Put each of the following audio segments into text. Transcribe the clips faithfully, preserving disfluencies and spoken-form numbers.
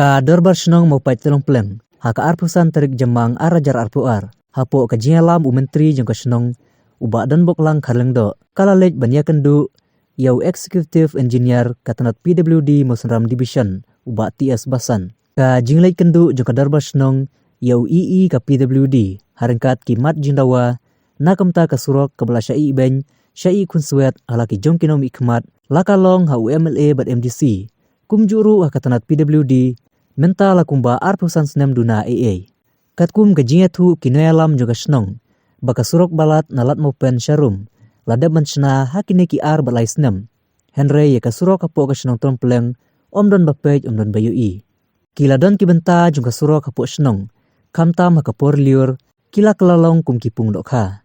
Ka Dorbar Shnong Mawpait Trongpleng ha ka arphew san tarik Jymmang ar hajar arphew ar, hapoh ka jingïalam u Myntri jong ka shnong, u Bah Donboklang Kharlyngdoh, ka la leit ban ïakynduh ïa u Executive Engineer ka tnat P W D Mawsynram Division, u Bah T S Basan. Ka jingleit kynduh jong ka Dorbar Shnong ïa u E E ka P W D ha ryngkat ki mat jingdawa na ka bynta ka surok kaba la shah ibeiñ shah ikhunswet ha la ki jong ki nongmihkhmat, la ka long ha u M L A bad M D C, kumjuh ruh ha ka tnat P W D, mynta la kumba arphew san snem duna eiei. Katkum ka jingïathuh ki nongïalam jong ka shnong, ba ka surok Balat na Lad Mawpen Sharum la dep ban shna ha kine ki ar bad lai snem, hynrei ïa ka surok hapoh ka shnong Trongpleng ym don ba peit, ym don ba ïohi. Ki la don ki bynta jong ka surok hapoh shnong, khamtam ha ka por lyiur, ki la kylla long kum ki pung dohkha.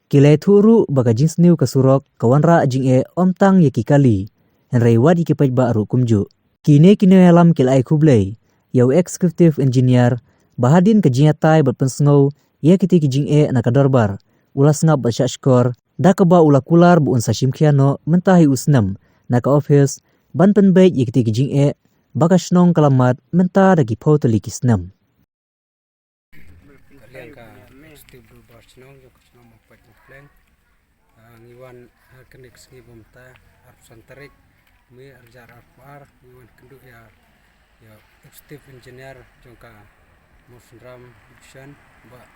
Ki la ïathuh ruh ba ka jingsniew ka surok ka wanrah jingeh ym tang ïa ki kali, hynrei wat ïa ki paidbah ruh kumjuh. Kine ki nongïalam ki la ai khublei ïa u Executive Engineer ba hadien ka jingïatai bad pynsngew ïa kite ki jingeh na ka dorbar, u la sngap bad shah shkor, da kaba u la kular ba un sa shim khia noh mynta hi u snem na ka office ban pynbeit ïa kite ki jingeh ba ka shnong ka la mad mynta da ki phew tylli ki snem. Ka liang ka Steve Dorbar Shnong jong ka shnong Mawpait Trongpleng. Ah, ngi wan, ah, kane ka sngi ba mynta, arphew san tarik May ar hajar arphew ar, ngi wan kynduh ïa, ïa Executive Engineer jong ka Mawsynram Division, Bah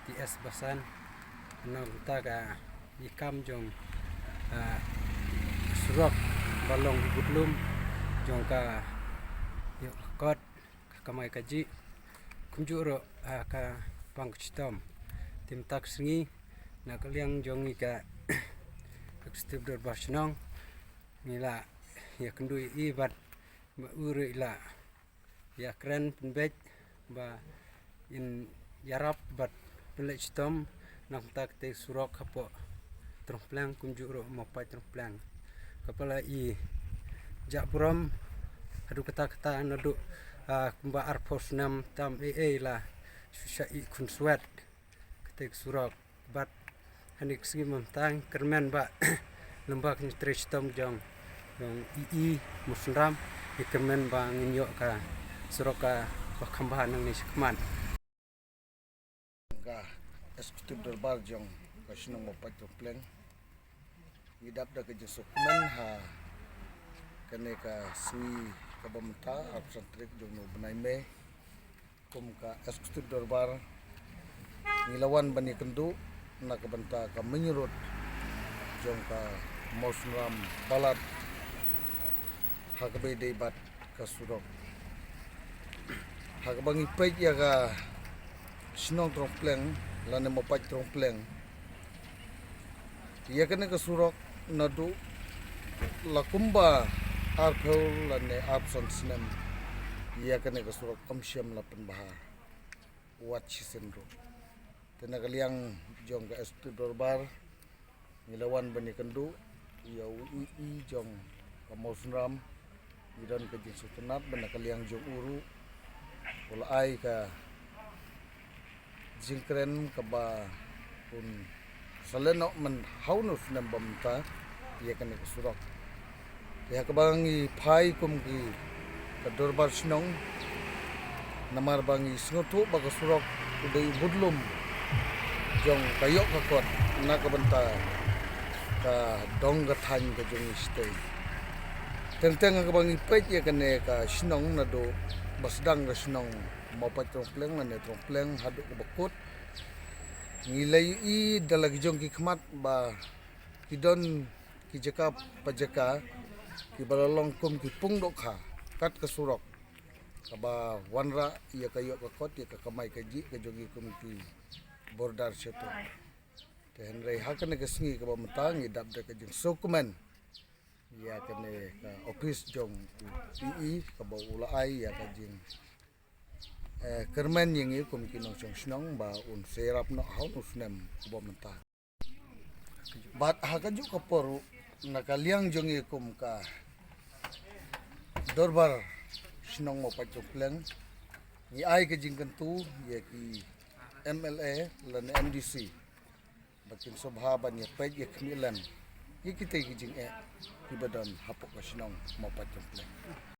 T S Basan, na ka bynta ka ïa kam jong, ah, surok ba long budlum jong ka ïa ka kot, ka kamai kajih, kumjuh ruh, ah, ka pang ka shitom. Te mynta ka sngi, na ka liang jong ngi ka Executive Dorbar Shnong, ngi la ïakynduh ïa i bad ba u ruh i la ïakren pynbeit ba in ïarap bad pynleit shitom na ka bynta katei surok hapoh Trongpleng kumjuh ruh Mawpait Trongpleng. Kaba la i jah burom haduh katta katta naduh, ah, kumba arphew snem tam eiei la shu shah ikhunswet katei surok. Bad ha kane ka sngi mynta ngi kyrmen ba lyngba ka jingtrei shitom jong, jong E E Mawsynram, ngi kyrmen ba ngin ïoh ka surok kaba kham bha nangne shakhmat. Ka Executive Dorbar jong ka shnong Mawpait Trongpleng, ngi dap da ka jingsngewkmen ha kane ka sngi kaba mynta, arphew san tarik jong u bnai May. Kum ka Executive Dorbar, ngi la wan ban ïakynduh na ka bynta ka main road jong ka Mawsynram Balat, ha kaba ïadei bad ka surok. Ha kaba ngi peit ïa ka shnong Trongpleng lane Mawpait Trongpleng, ïa kane ka surok naduh la kumba arphew lane arphew san snem, ïa kane ka surok ym shym la pynbha wat shisien ruh. Te na ka liang jong ka Executive Dorbar, ngi la wan ban ïakynduh ïa u E E jong ka Mawsynram, ngi don ka jingsngewtynnat ba na ka liang jong u ruh u la ai ka jingkren kaba un sa leh noh man ha une u snem ba mynta ïa kane ka surok. Te ha kaba ngi phai kum ki ka dorbar shnong, namar ba ngi sngewthuh ba ka surok u dei u budlum jong ka ïoh ka kot na ka bynta ka dong ka thaiñ ka jong ngi shatei. Teng teng ha kaba ngi peit ïa kane ka shnong naduh ba sdang ka shnong Mawpait Trongpleng lane Trongpleng haduh kaba kut, ngi la ïohi da la ki jong ki khmat ba ki don ki jaka pa jaka kiba la long kum ki pung dohkha kat ka surok kaba wanrah ïa ka ïoh ka kot ïa ka kamai kajih ka jong ngi kum ki border shatei. Te hynrei ha kane ka sngi kaba mynta ngi dap da ka jingsngewkmen ïa kane ka ophis jong u E E kaba u la ai ïa ka jing, eh, kyrmen ïa ngi kum ki nongshong shnong ba un sa ïarap noh ha une u snem uba mynta. Bad ha kajuh ka por ruh na ka liang jong ngi kum ka dorbar shnong Mawpait Trongpleng, ngi ai ka jingkyntu ïa ki M L A lane M D C ba kin sngewbha ban ïa peit ïa khmih lem ïa kitei ki jingeh kiba don hapoh ka shnong Mawpait Trongpleng.